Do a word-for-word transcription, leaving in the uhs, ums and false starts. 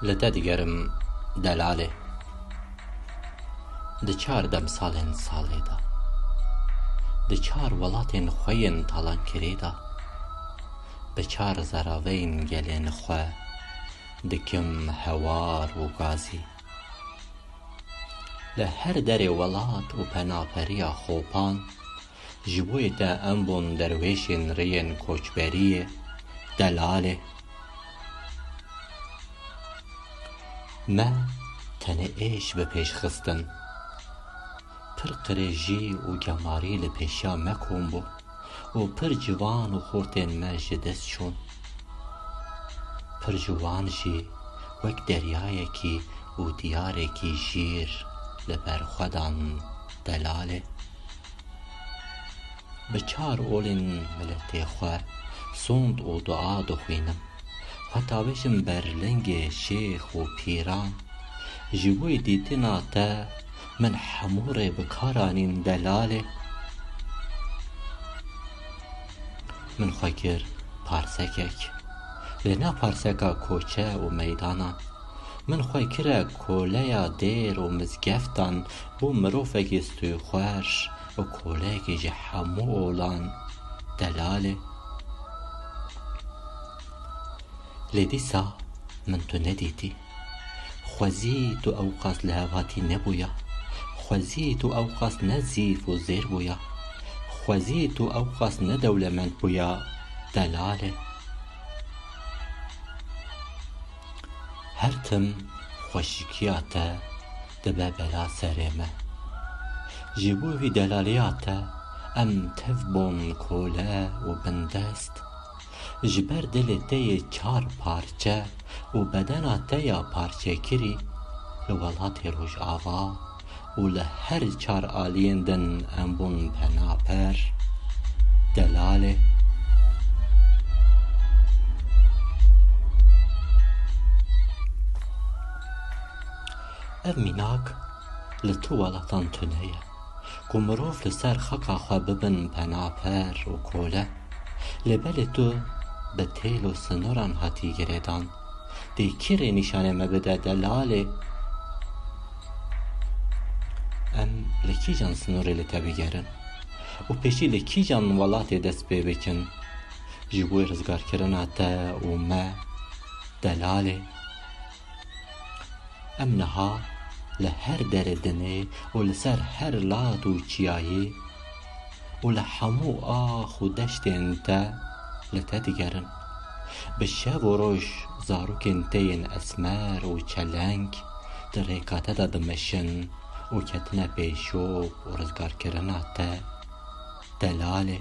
Li te digerim delalê. Di çar demsalên salê de, di çar welatên xwe yên talankirî de, bi çar zeraveyên gelên xwe dikim hewar û gazî. Li her derê welat û penaperiya xopan, ji bo yê te em bûn derwêşên rêyên koçberiyê, delalê. Me tenê êş bi pêş xistin. Pir qirêjî û gemarî li pêşiya me kom bû û pir ciwan û xortên me ji dest çûn. Pir ciwan jî wek deryayekî û diyarekî jîr li ber xwe dan, delalê. Bi çar olên miletê xwe sond û dua dixwînim. Xwe tavêjim ber lingê şêx û pîran. Ji bo dîtina te min hemû rê bi kar anîn, delalê. Min xwe kir parsekek. Lê ne parseka koçe û meydanan. Min xwe kire koleya dêr û mizgeftan, bû mirovekî stûyxwer û koleyekî ji hemû olan, delalê. Lê dîsa min tu nedîtî. Xwezî tu ewqas li hev hatî nebûya. Xwezî tu ewqas ne zîf û zêr bûya. Xwezî tu ewqas ne dewlemend bûya, delalê. Her tim xweşikiya te dibe bela serê me. Ji bo vî delaliya te em tev bûn kole û bindest. Ji ber dilê te yê çar parçe û bedena te ya parçekirî li welatê Rojava û li her çar aliyên din em bûn penaper, delalê. Ev mînak li tu welatan tune ye ku mirov li ser xaka xwe bibin penaper û kole. Lê belê tu bi têl û sinoran hatî girêdan. Dê kî rê nîşanê me bide, delalê? Em li kîjan sinorê li te bigerin? Û pêşî li kîjan welatê dest pê bikin? Ji bo rizgarkirina te û me, delalê. Em niha li her derê dinê û li ser her lat û çiyayê û li hemû ax û deştên te li te digerin. Bi şev û roj zarokên te yên esmer û çeleng di rêka te de dimeşin û ketine pêşop û rizgarkirina te, delalê.